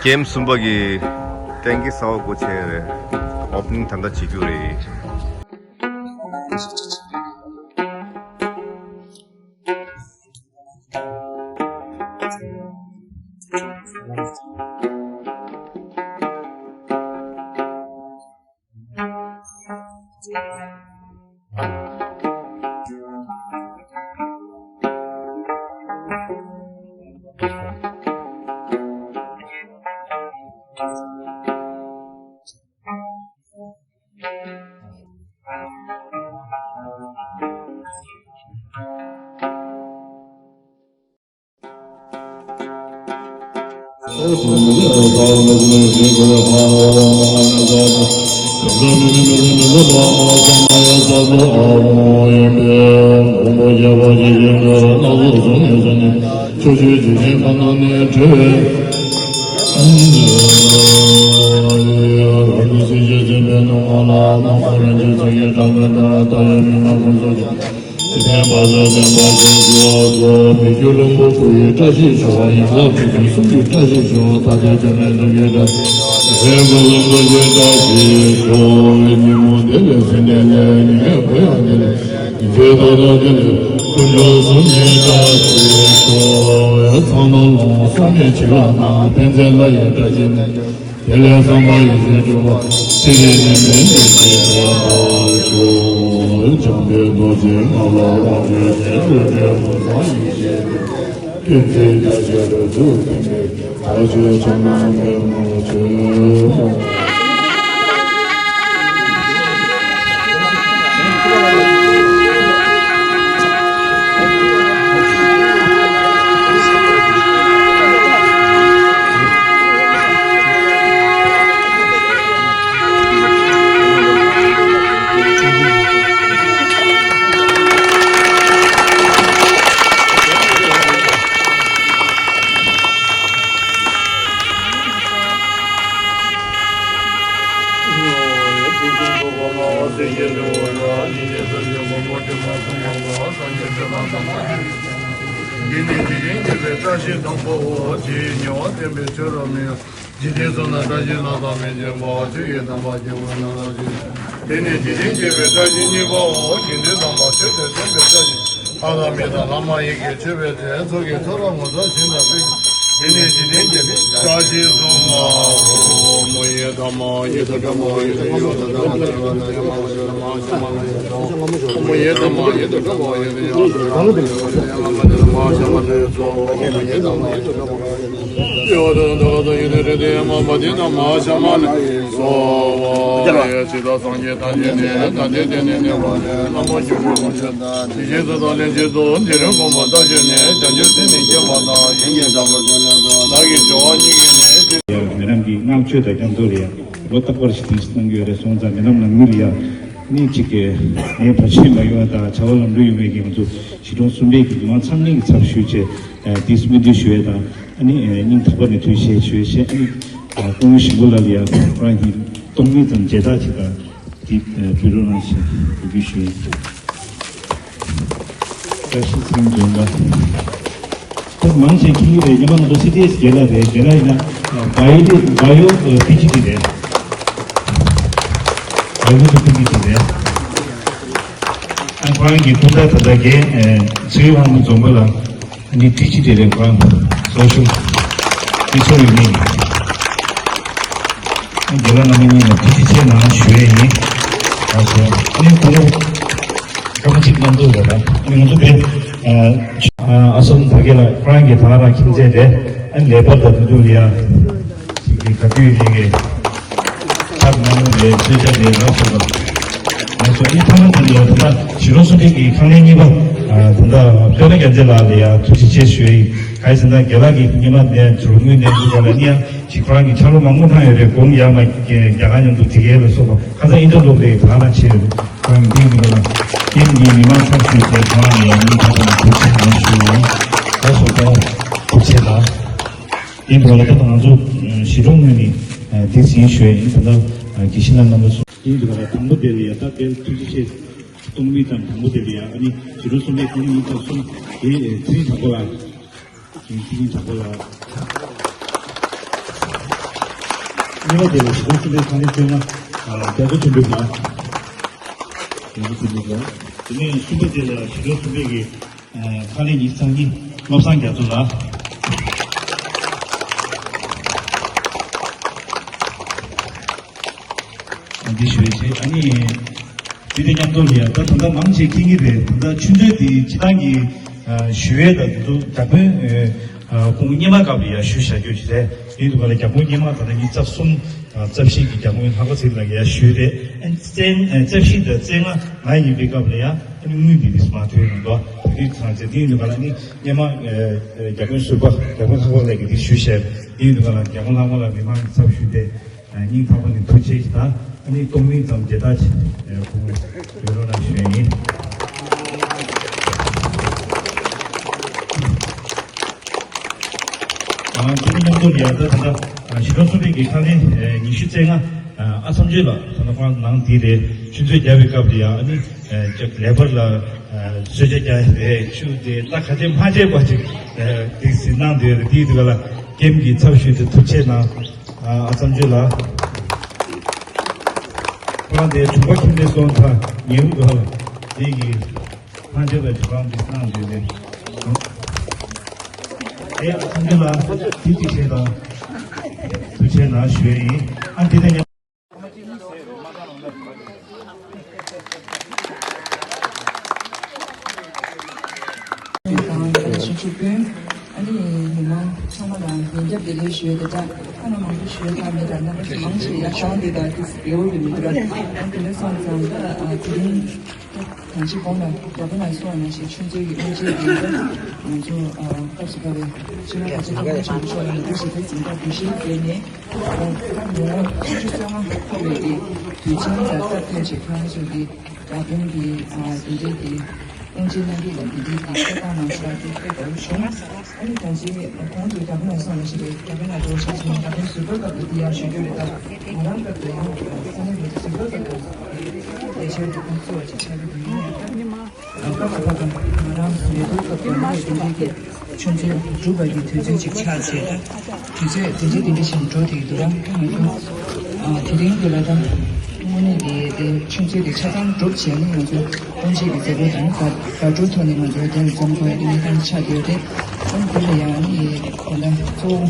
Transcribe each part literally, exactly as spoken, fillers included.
ཀེམ་གསུམ་པ་གི་ཏན་གི་གསར་པ་སྒོ་ཕྱེ་རེད། ཨོ་པ་ནིང་ད་ལྟ་བྱེད་རྒྱུ་རེད། ཚེ་བརྟན་པ་ལ་བརྟན་པ་ཞིག་སྐྱོ་སོ། མི་སྐྱོ་བློན་པོ་བུ་ཡི་བཀྲ་ཤིས་ཤོག་ཡན་ལག་དྲུག་ཅུ་གསུམ་གྱི་བཀྲ་ཤིས་ཤོག་ད་ལྟའི་དོན་མེད་འདུ་བའི་བཀྲ་ཤིས་ཤོག་ལྷན་པ་བློན་པོ་ཡི་བཀྲ་ཤིས་ཤོག་ཉིན་མོ་བདེ་ལེགས་ཟིན་བདེ་ལེགས་ཉིན་མོ་བུ་ཡང་བདེ་ལེགས་ཉིན་མཚན་ད་ལྟ་བདེ་ལེགས་དཀོན་མཆོག་གསུམ་གྱི་བཀྲ་ཤིས་ཤོག་ཚང་ནང་ལོངས་བསམ་མེད་བྱེད་ལ་ན་ཕན་ཚུན་ལ་ཡི་བཀྲ་ཤིས་ནས། དེ་ལས་བསམ་པ་ཡིད་བཞིན་འགྲུབ་པ། ཚེ་རིང་ནད་མེད་ལྡན་ཞིང་བརྟན་པར་ཤོག་བྱམས་པའི་རྡོ་རྗེ་ངག་དབང་རྣམ་འཕྲུལ་གྱི་སྤྲུལ་པའི་མུན་སེལ་ཡེ་ཤེས་སྟོན། ཀུན་གཟིགས་རྒྱ་ཆེར་ཐུགས་མཐུན་པའི་བདག་ཆོས་ཕྱག་ན་པདྨོ་མཆོད། འདི་ནི་འཇིག་རྟེན་མཁྱེན་པའི་བཀྲ་ཤིས་སྡོང་པོའོ། དེ་ཡི་ཉེ་བར་བསྟན་པའི་ཆོས་རབ་མི་འཇིག་རྟེན་གསུམ་ན་བཀྲ་ཤིས་ལྷ་དང་མི་མཇལ་བ། ཆོས་ཀྱི་དམ་པ་སྐྱེ་བོ་རྣམས་ལ་ཞིག་དེ་ནི་འཇིག་རྟེན་མཁྱེན་པའི་བཀྲ་ཤིས་གཉིས་པའོ། དགེ་འདུན་དམ་པ་ཆོས་དང་ལྡན་པའི་བཀྲ་ཤིས་ལྷ་དང་མི་དང་ལྷ་མ་ཡིན་གྱི་མཆོད་པའི་རྫས་ཚོགས་ཀྱི་ཚོགས་རབ་ངོ་མཚར་ཞིང་དག་པའི་དེ་ནི་འཇིག་རྟེན་མཁྱེན་པའི་བཀྲ་ཤིས་སུ་མའོ། མོ་ཡི་དམ་མོ་ཡི་དམ་མོ་ཡི་དམ་མོ་ཡི་དམ་མོ་ཡི་དམ་མོ་ཡི་དམ་མོ་ཡི་དམ་མི་རབས་ཀྱི་བསྔགས་བརྗོད་དང་མཉམ་དུ་ལ་ཡང་ལོ་རྟག་པར་ཞིག་དེང་སང་གནང་གི་ཡོད་རེད། སོང་ཙང་མི་རབས་ནང་མི་ལ་ཡང་ནི་གཅིག་གི་ངའི་བར་ཆད་མ་ཡོང་བ་དང་བྱ་བ་ལམ་འགྲོ་ཡོང་བའི་གི་ང་ཚོ་གཞིས་གྲོང་གསུམ་པའི་གི་མི་མང་ཚང་མ་གི་ཚབ་ཞུས་བྱས་དེ་སྨོན་འདུན་ཞུ་ཡས་དང་ཨ་ནི་སྙིང་ཐག་པ་ནས་ཐུགས་རྗེ་ཆེ་ཞུ་ཡས་བྱས། ཨ་ནི་སྐུ་ངོ་ཞིང་པོ་ལགས་ལ་ཡང་ཁོ་རང་གི་སྟོང་མི་ཙམ་མཇལ་དར་ཅིག་དང་འདི་ཕུལ་རོགས་གནང་ཞེས་འབོད་སྐུལ་ཞུ་ཡས། བཀྲ་ཤིས་ཚེ་རིང་འཛོམས་པ། ཁོང་མང་ཆེ་མཁྱེན་གྱི་རེད། ཉི་མ་ང་ཚོ་སི་ཊི་ཨེས་རྒན་ལགས་རེད། རྒན་ལགས་ཡིན་ན་བ་ཡོ་ཌི་བ་ཡོ་པི་ཨེཆ་ཌི་རེད། བ་ཡོ་ཌི་པི་ཨེཆ་ཌི་རེད། ཨ་ཁོ་རང་གི་སྤུན་ཟླ་ད་ལྟ་རྒན་ཚེ་རིང་དབང་མོ་འཛོམས་པ་ལགས་ཨ་ནི་པི་ཨེཆ་ཌི་རེད། ཁོ་རང་སོ་ཤལ་ཨི་སི་ཊི་རི་ཡ་ཡིན། རྒན་ལགས་རྣམ་པ་གཉིས་ལ་ཐུགས་རྗེ་ཆེ་གནང་ཞུ་ཡས་ཡིན། ཨ་སོ་ཨ་ནི་ཁོང་སྐར་མ་གཅིག་གནང་འདུག་རེད་པ། ང་ཚོ་དེ་ཨ་སོ་ད་གེ་ལ་ཁོ་རང་གི་ད་རང་ཁྱིམ་མཚེས་དེ་ཨ་ནི་ལས་པར་དང་དུ་དུ་ལ་ཡ་ཅིག་གི་ག་དུས་རེད་གི་ཕྱག་ནང་ལས་གསོལ་ཇ་ལས་རག་སོང་། ང་ཚོ་ཨ་ནི་ཐ་མ་དེ་ལ་ཡ་ད་ལྟ་གཞིས་གྲོང་གསུམ་པའི་གི་ཁང་གླའི་གཉིས་པ་ད་ལྟ་དཔལ་ལྡན་རྒྱལ་མཚན་ལགས་ལ་ཡ་ཐུགས་རྗེ་ཆེ་ཞུ་ཡི། ག་ཡི་ཟེར་ན་རྒན་ལགས་ཀྱི་སྔོན་མ་ནས་གྲོས་མོལ་གནས་ཚུལ་སྐོར་ལ་ཨ་ནི་ཡ། ཅིག་ཁོ་རང་གི་ཕྱག་ལོ་མང་པོ་གནང་ཡོད་རེད། དགུང་ཡང་མ་རྒྱ་གར་མཉམ་དུ་དེ་གའི་ལ་སོགས་པ་ཁ་སང་ཨིན་ཊར་ལོག་རེད། ད་རང་ཆེ་ཡོད་རེད། ཁོ་རང་གི་ཐེངས་འདི་ལ་ཀེམ་འདིའི་མི་མང་ཚང་ཞུས་ཏེ་ཁོ་རང་ལ་ཡང་སྙིང་ཐག་པ་ནས་ཐུགས་རྗེ་ཆེ་གནང་ཞུ་ཡིན། ད་སོ་ཁོང་ཐུགས་རྗེ་ཆེ་ལ། ཡིན་འདུག་ལ་ད་ང་ཚོ་གཞིས་གྲོང་ངོས་ནས་འདི་ཟིན་ཞུ་ཡ་ཡིན། ད་ལྟ་དགེ་བཤེས་ལགས་རྣམ་པ་ཚོ་ཡིན་འདུག་ལ་དང་པོ་དེ་ལ་ཡ་ད་དཔལ་ཐུགས་རྗེ་ཆེ་གཏོང་མི་དང་དང་པོ་དེ་ལ་ཡ་ཨ་ནི་གཞིས་གྲོང་གསུམ་པའི་ཁོང་གཉིས་དང་གསུམ་དེ་ཚེ་རིང་དྲག་པོ་ལགས། ཡིན་ཚེ་རིང་དྲག་པོ་ལགས། གཉིས་པ་དེ་ལ་གཞིས་ཁྲོམ་གསུམ་པའི་ཁང་ལས་བཅོ་ལྔ། རྒྱ་མཚོ་ཆོས་འཕེལ་ལགས། རྒྱ་མཚོ་ཆོས་འཕེལ་ལགས། དེ་ནས་གསུམ་པ་དེ་ལ་གཞིས་ཁྲོམ་གསུམ་པའི་གི་ཁང་ལས་ཉི་ཤུ་རྩ་གཉིས་བློ་བཟང་རྒྱ་མཚོ་ལགས། འདི་ཞུ་ཡས་བྱས། ཨ་ནི་འདི་དང་མཉམ་དུ་ལ་ཡ་ད་ད་ལྟ་མང་ཆེ་མཁྱེན་གྱི་རེད། ད་ལྟ་ཆུ་མཛོད་འདི་སྤྱི་བཏང་གི་ཞུ་ཡས་དང་འདི་ཚོ་བརྒྱ་དཔོན་སྐུ་ངོ་སྔོན་མ་སྐབས་ལ་ཡ་ཞུས་བཞག་རྒྱུ་ཞིག་རེད། ཡིན་དུས་ག་ལ་བརྒྱ་དཔོན་སྔོན་མ་ད་ལྟ་ཉིས་རྩ་གསུམ་རྩ་བཞི་གི་བརྒྱ་དཔོན་ལྷག་པ་ཚིག་ལ་ཡ་ཞུས་རེད། ཨ་ནི་རྩ་རྩ་བཞི་དང་རྩ་ལྔ་ང་ཡིན་པའི་སྐབས་ལ་ཡ་ཨ་ནི་དངུལ་འདི་འདི་མ་ཐོན་ཡོང་དོ། དེ་དུས་ཚང་ཚེ་དེ་ཡིན་དུས་ག་ལ་ནི་སྔོན་མ་བརྒྱ་དཔོན་ཟུར་པ་བརྒྱ་དཔོན་ལྷག་པ་ལགས་ཀྱིས་འདི་ཞུས་བཞག་དེ་ཡིན་དུས་ག་ལ་བརྒྱ་དཔོན་ལྷག་པ་ལ་མི་མང་གི་ཚབ་ཞུས་ཏེ། སྙིང་ཐག་པ་ནས་ཐུགས་རྗེ་ཆེ་དང་། ཨ་ནི་སྟོང་མིན་ཙམ་མཇལ་དར་ཆེ་ཁོང་ཡོད་རོགས་གནང་ཞུ་ཡས་ཡིན། ཨ་དེ་ནས་མཉམ་དུ་ཡར་ད་ད་ལྟ་གཞིས་ཁྲོམ་གསུམ་པའི་གི་ཁང་ལས་ཉི་ཤུ་རྩ་ལྔ་ཨ་མཚམས་སྦྱོར་ལ་ད་ལྟ་ཁོང་ནང་དེ་རེད། ཆུ་མཛོད་རྒྱག་པའི་སྐབས་ལ་ཡང་ཨ་ནི་ལེ་པར་ལ་གསོལ་ཇ་རྒྱག་ཡས་རེད། ཆུ་དེ་ད་ག་ཚད་མ་བྱས་པ་ཅིག་དེ་ཟིན་གནང་དེ་རེད། དེའི་དུས་ག་ལ་ཀེམ་གི་ཚབ་ཞུས་ཏེ་ཐུགས་རྗེ་གནང་། ཨ་ཨ་བསམ་ཆོས་ལགས། ཁོ་རང་དེ་དྲུང་པ་ཁྱིམ་སྡེ་སོང་ཐ་ཉེ་བོ་ག་ལ་དེ་གི་ཕན་ཆད་པའི་དྲི་བ་འདི་གནང་འདོད་རེད། དེ་ཨ་བསམ་ཆོས་ལགས་དེ་གཅིག་བྱས་དང་། ཐུགས་རྗེ་གནང་ཞུ་ཡས་ཡིན། ཨ་འདི་ལ་ཉམས། དང་ཞིབ་འཇུག་ཀུན། ཨ་ནི་མི་མང་ཚང་མ་ལ་ཡིན་རྒྱབ་བདེ་ལེགས་ཞུ་ཡས་དེ་འདྲ་ཁ་ན་མང་པོ་ཞུ་ཡས་ཁག་མེད། ད་རྣམ་པ་ཚོ་མང་ཆེ་ཡ་ཤང་དེ་དང་དེ་ཡོད་གི་མི་འདུག་ར། ཨ་དེ་འདྲ་སོང་ཙང་ད་དེ་རིང་གང་ཅི་གོང་ལ་རྒྱ་པོ་ན་སོང་ན་ཞེས་ཆུ་མཛོད་ཀྱི་དབུ་འབྱེད་དེ་ང་ཚོ་སྐབས་སུ་བབས་པའི་ཕྱི་ལོ་ག་ཚོད་ཐུབ་པ་ཆེན་པོ་ཤོག་ལ་མི་འདུག་ཞེས་དེ་འཛིན་གྲྭ་དུས་ཤིང་བརྒལ་ནས། ད་ལོ་ངོ་སུམ་ཅུ་སོ་ལྔ་འཁོར་བའི་གི་དུས་ཆེན་ལ་སྟབས་བསྟུན་བྱེད་ཁང་ཚོ་གི་བརྒྱ་དཔོན་གྱི་འདི་འདྲའི་གི་དབུ་འབྱེད་གནང་གི་ལ་འདི་འདྲའི་གི་བསྐོ་བཏང་གནང་ཕྱོགས་དེ་དཔེ་དགའ་བོ་བྱུང་། ཨ་ནི་ད་ཅི་གོང་དུ་བརྒྱ་དཔོན་ལ་སོང་ལ་ཞིག་རེད། བརྒྱ་དཔོན་ལ་འགྲོ་ཆ་ཆེན་བརྒྱ་དཔོན་ཟུར་པ་སྐབས་དུ་འདི་ཡར་ཞུ་རྒྱུ་རེད། ད་ང་རང་སྐབས་དུ་ཡང་ས་གནས་མི་ཟུར་པ་སྐབས་དུ་ལས་འཆར་འདུ་ཁང་གཙོ་བ་ཅིག་ཆགས་ཀྱི་འདུག་ཡིན་ཡང་ད། ལམ་ཁ་མ་ཐག་ཏུ་ང་རང་ལས་དོན་སྐབས་དང་ལས་དོན་གྱི་ཆུ་མཛོད་སྒྲུབ་པ་ཡི་དུས་ཚོད་ཅིག་ཆགས་བྱས། ད་དུས་ཚོད་དེ་འདྲའི་དེ་འདྲ་ཞིག་འགྲོ་བསྡད་ཀྱི་འདུག་ར། ཁྱེད་ང་ཚོ་དེ་རིང་འདི་ལ་ད་དངོས་གནས་དེ་དེ་ཆུ་མཛོད་དེ་ཆ་ཚང་སྒྲུབ་བྱས་ནས་ང་ཚོ་དབུ་འབྱེད་ཀྱི་མཛད་སྒོ་དང་དགའ་དགའ་སྤྲོའི་ཐོག་ནས་ང་ཚོ་དེར་འཛོམས་དགོས་ཡ་གི་གནས་སྟངས་ཆགས་བསྡད་ཡོད་རེད། ཨ་ནི་འདི་ལ་ཡང་ཨ་ནི་ད་ལྟ་གཙོ་བོ་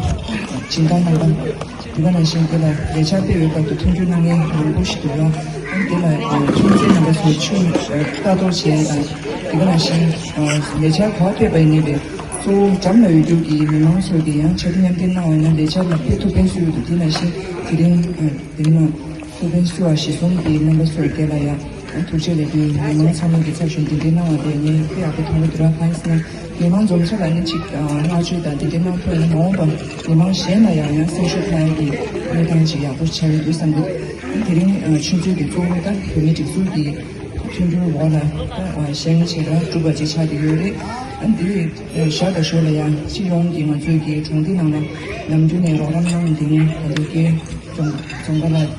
སྦྱིན་བདག་རྣམ་པ། དེ་ག་ནང་བཞིན་དེ་ལ་ལས་འཆར་སྤེལ་བའི་སྐབས་སུ་མཐུན་འགྱུར་གནང་མཁན་མང་པོ་ཞིག་འདུག་ལ། ཨ་ནི་དེ་ལ་ཁྱིམ་མཚེས་རྣམ་པ་ཚོ་ཆུ་ལྟ་རྟོག་བྱེད་ཡ་དང་། དེ་ག་ནང་བཞིན་ལས་འཆར་ག་ཕེབས་པ་ཡིན་ནའི་གཙོ་བོ་འགྲམ་ལ་ཡོད་རྒྱུ་གི་མི་མང་ཚོ་གི་ཡང་ཕྱར་གྲུ་མཉམ་འདེགས་གནང་བ་ཡིན་ན་ལས་འཆར་ལ་ཕེབས་ཐུབ་མཁན་སུ་ཡོད་འདུག་དེ་ནང་བཞིན་དེ་རིང་དེ་རིང་ལ་ཐུགས་ཕན་གསོས་པ་གཞིས་གསུམ་གྱི་རྣམ་པ་ཚོར་དེ་ལ་ཡང་ཐུགས་རྗེ་ལེགས་འབུལ། མི་མང་ཚང་མ་གི་ཚབ་ཞུས་འདི་འདྲའི་གནང་བ་དེ་ངས་དཔེ་ཡག་པོ་མཐོང་གི་འདུག་ར། གང་ཡིན་ཟེར་ན་མི་མང་འཛོམས་ས་ལ་ནི་ཅིག་བསྔགས་བརྗོད་དང་འདི་འདྲའི་གནང་ཐུབ་ཡིན་མ་འོངས་པ་མི་མང་གཞན་ལ་ཡང་ཡང་སེམས་ཤུགས་ཐོན་ཡག་གི་གནས་སྟངས་ཅིག་ཡག་པོ་ཆགས་ཡོད་འདུག་བསམ་གི་འདུག་དེ་རིང་ཆུ་མཛོད་ཀྱི་གཙོ་བོ་ད་བོད་མི་སྒྲིག་འཛུགས་ཀྱི་མཐུན་འགྱུར་འོག་ལ་ད་བཞེངས་བྱས་ར་གྲུབ་པ་ཅིག་ཆགས་བསྡད་ཡོད་རེད། ཨ་འདི་ཞག་དང་ཞོར་ལ་ཡང་སྤྱི་ཡོངས་ཀྱི་ང་ཚོའི་གི་གྲོང་སྡེ་ནང་ལ་ནམ་རྒྱུན་ནས་རོགས་རམ་གནང་མཁན་ད་ལྟ་རྒན་རྫོང་རྫོང་དགའ་ལགས་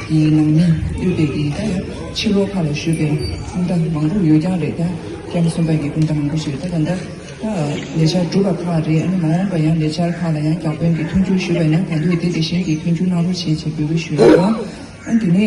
ཀྱི་ནང་མི་དབུས་པའི་གི་ད་ཡང་ཕྱི་ལོགས་ཁག་ལ་བཞུགས་པའི་སྤུན་ཟླ་མང་པོ་ཡོད་ཀྱང་རེད། ད་ཀེམ་གསུམ་པ་གི་སྤུན་ཟླ་མང་པོ་ཞིག་ད་ད་ལྟ་ད་ལས་འཆར་གྲུབ་པ་ཁག་རེད། ཨ་ནི་མ་འོངས་པ་ཡང་ལས་འཆར་ཁག་ལ་ཡང་བརྒྱ་དཔོན་གྱི་མཐུན་འགྱུར་ཞུས་པ་ཡིན་ན་ད་དུང་དེ་དེ་བཞིན་གྱི་མཐུན་འགྱུར་གནང་རོགས་བྱེད་ཅེས་འབོད་སྐུལ་ཞུ་ཡ་དང་། ཨ་དེ་ནས་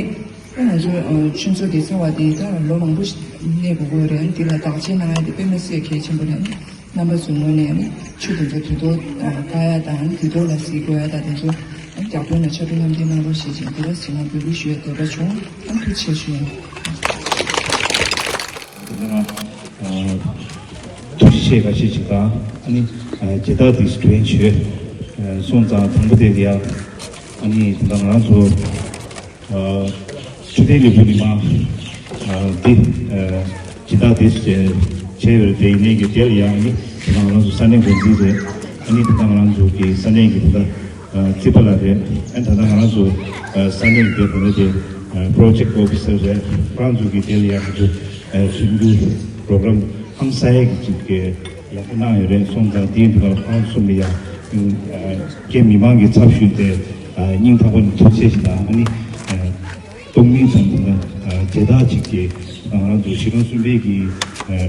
ད་ང་ཚོ་ཆུ་མཛོད་དེ་ཚར་བ་དེ་ད་ལོ་མང་པོ་ཞིག་གནས་དགོས་ཀྱི་ཡོད་རེད། ཨ་ནི་དེ་ལ་བདག་གཅེས་གནང་ཡ་དེ་དཔེ་མི་སྲིད་གལ་ཆེན་པོ་རེད། ཨ་ནི་རྣམ་པ་ཚོའི་ངོས་ནས་ནི་ཆུ་དེ་ཚོ་དུས་ཐོག་བཀག་ཡ་དང་དུས་ཐོག་ལ་བཟི་དགོས་ཡ་དང་དེ་ཚོ་བརྒྱ་དཔོན་ལ་ཕྱར་གྲུ་མཉམ་འདེགས་གནང་རོགས་ཞེས་ཀྱང་དེ་ལ་གཟིགས་མོ་འབོད་སྐུལ་ཞུ་ཡ་འདོད་པ་བྱུང་། ཨ་ཐུགས་རྗེ་ཆེ་ཞུ་ཡ། ཐུགས་རྗེ་ཆེ་ཁ་ཤས་ཅིག་དང་ཨ་ནི་མཇལ་དར་དེ་སྒྲོན་བྱོས་སོང་ཙང་དང་པོ་དེ་ཡ་ཨ་ནི་ད་ང་རང་ཚོ། ཆུ་ཚོད་ལས་བུ་ནི་མ་འདི་ཇི་ལྟར་དེ་བྱས་བྱས་པར་དེ་ཡིན་ནའི་གི་དེ་ལ་ཡང་ནི་ད་ང་རང་ཚོ་ས་གནས་འགོ་འཛིན་རེད། ཨ་ནི་ད་ང་རང་ཚོ་གི་ས་གནས་ཀྱི་ད་རྩིས་པ་ལ་རེད། ཨ་ད་ང་རང་ཚོ་ས་གནས་ཀྱི་དེ་ད་དེ་project officer རེད། ཁོ་རང་ཚོ་གི་དེ་ལ་ཡང་ང་ཚོ་ཞིབ་འཇུག་program ཧང་སང་ཡས་ཀྱི་ཅིག་གི་ཡག་པོ་གནང་ཡོད་རེད། སོང་ཙང་དེའི་འདི་གར་ཁོང་གསུམ་ལ་ཡང་ཀྱེ་མི་མང་གི་ཚབ་ཞུས་ཏེ་སྙིང་ཐག་པ་ནས་ཐུགས་རྗེ་ཆེ་དང་ཨ་ནི་སྟོང་མིན་ཙམ་དང་མཇལ་དར་ཅིག་གི་ང་རང་ཚོ་གཞིས་ཁམས་གསུམ་པའི་གི་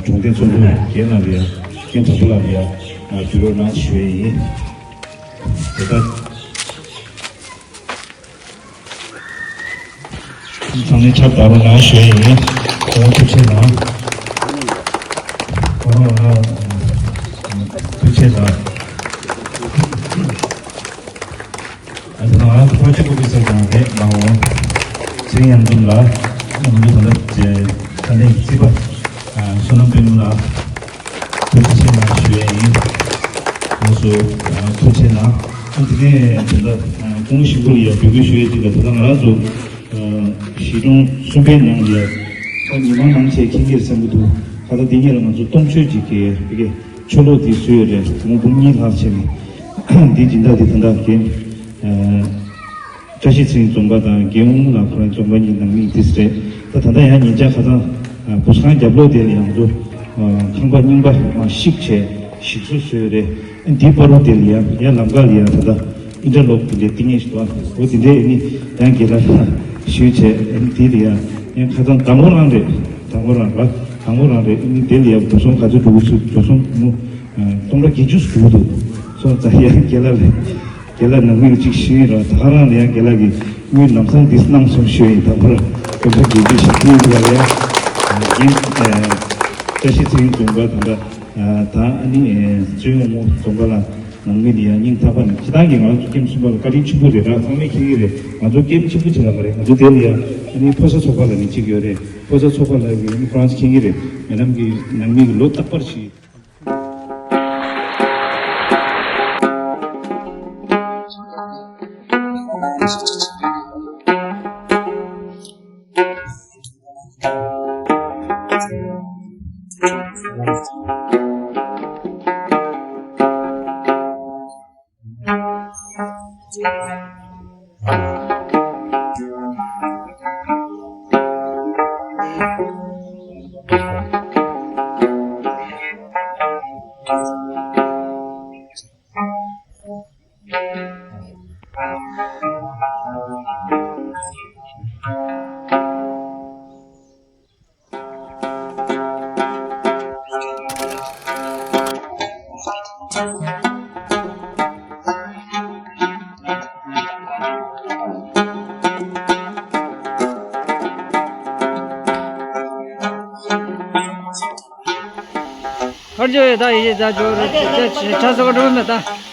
གྲོང་སྡེ་ཚོགས་གཙོ་རྒན་ལགས་ལ་ཡང་རྒན་དྲག་པོ་ལགས་ལ་ཡང་ཕུལ་རོགས་གནང་ཞུ་ཡས་ཡིན། མཇལ་དར། ཚང་མས་ཆབ་བདའ་རོགས་གནང་ཞུ་ཡ་ཡིན། ཁོང་ཐུགས་རྗེ་གནང་། ཁོང་ཐུགས་རྗེ་གནང་། ཨ་ནི་ང་རང་ཚོ་པྲོ་ཇེཀ་ཨོ་ཕི་སར་དང་རེད་མ་འོང་། ཚེ་རིང་དབྱངས་འཛོམས་ལགས། ང་ཚོ་ད་ལྟ་ད་ལྟའི་རྩིས་པ་བསོད་ནམས་དཔལ་མོ་ལགས། ཐུགས་རྗེ་ཆེ་གནང་ཞུ་ཡ་ཡིན། ང་ཚོ་ཐུགས་རྗེ་གནང་། ཨ་དེ་ནས་ད་ལྟ་སྐུ་ངོ་ཞིག་པོ་ལ་ཡ་འབོད་སྐུལ་ཞུ་ཡ་ཅིག་ལ། ད་ལྟ་ང་རང་ཚོ་གཞིས་གྲོང་གསུམ་པའི་ནང་ལ་ཡ་ད་ཉི་མ་མང་ཆེ་མཁྱེན་གྱི་རེད་བསམ་གྱི་འདུག་ཁ་ད་འདི་གཉིས་ལ་ང་ཚོ་སྟོང་མཆོད་ཅིག་གི་བི་གེ་ཆོ་ལོ་འདི་བཟོས་ཡོད་རེད། དུས་འཁོར་འབུམ་གཉིས་ལྷག་བྱས་ནས་འདི་སྦྱིན་བདག་འདི་ད་ལྟ་རྒན་བཀྲ་ཤིས་ཚེ་རིང་རྫོང་པ་དང་རྒན་ཨུ་ལགས་ཁོ་རང་རྫོང་པ་གཉིས་ནང་མི་འདི་རེད། ད་ད་ལྟ་ཡང་ཉིན་ལྕགས་ཁ་སང་བུ་སྒང་རྒྱབ་ལོགས་དེ་ལ་ཡང་ཚོ་ཁང་པ་རྙིང་པ་མ་བཤིག་བྱས་ཞིག་གསོ་བཟོས་རེད། འདི་པར་རུ་དེ་ལ་ཡང་ཡང་ལམ་ཁ་ལ་ཡང་ད་ལྟ་ཨིན་ཊར་ལོག་དེ་འདྲའི་བཏིང་ངེས་ཤིག་འདུག་འོ་དེ་འདྲའི་ཨ་ནི་ཡང་རྒན་ལགས་ཞུས་བྱས། ཨ་ནི་དེ་ལ་ཡང་ཡང་ཁ་སང་དང་པོ་རང་རེད། དང་པོ་རང་ར་དང་པོ་རང་རེད། ཨ་ནི་དེ་ལ་ཡང་འགྲོ་སོང་ག་ཚོད་འགྲོ་གི་ཚུལ་འགྲོ་སོང་མོ་སྟོང་ཕྲག་བརྒྱད་ཅུ་ཟུག་འདུག་སོང་ཙང་ཡང་རྒན་ལགས་ལ་རྒན་ལགས་ནང་མི་ལ་གཅིག་ཞུས་ཡིན་ར། ད་ག་རང་ལ་ཡང་རྒན་ལགས་ཀྱིས་དངུལ་ལམ་སང་འདི་གནང་སོང་ཞུས་ཡིན། དང་པོ་ར་སྟོང་ཕྲག་བརྒྱད་ཅུ་ཞིག་ཕུལ་འདུག་བ་ལ་ཡང་རྒན་བཀྲ་ཤིས་ཚེ་རིང་རྫོང་པ་དང་འདྲ། ད་ཨ་ནི་བཙུན་ཡོང་མོ་རྫོང་པ་ལ་ནང་མི་ལ་ཡང་སྙིང་ཐག་པ་ནས་ཁྱེད་རང་གིས་ང་ཚོ་ཀེམ་གསུམ་པ་ལ་བཀའ་དྲིན་ཆེན་པོ་རེད་ར། ཚང་མས་མཁྱེན་གྱི་རེད། ང་ཚོ་ཀེམ་ཆེན་པོ་བྱེད་ལ་མ་རེད། ང་ཚོ་དེ་ལ་ཡང་ཨ་ནི་ཕོ་གསར་ཚོགས་པ་ལ་ནི་གཅིག་ཡོད་རེད། ཕོ་གསར་ཚོགས་པ་ལ་ཡང་ཨ་ནི་ཁོ་རང་ཚོ་མཁྱེན་གྱི་རེད། མེ་ཌམ་གྱི་ནང་མི་གི་ལོ་རྟག་པར་ཞིག་ཁར་ཇོ་ཡེ་ད་ཡེ་ད་ཇོ་རེ་ད་ཆ་ས་ག་འགྲོ་མེད་ད།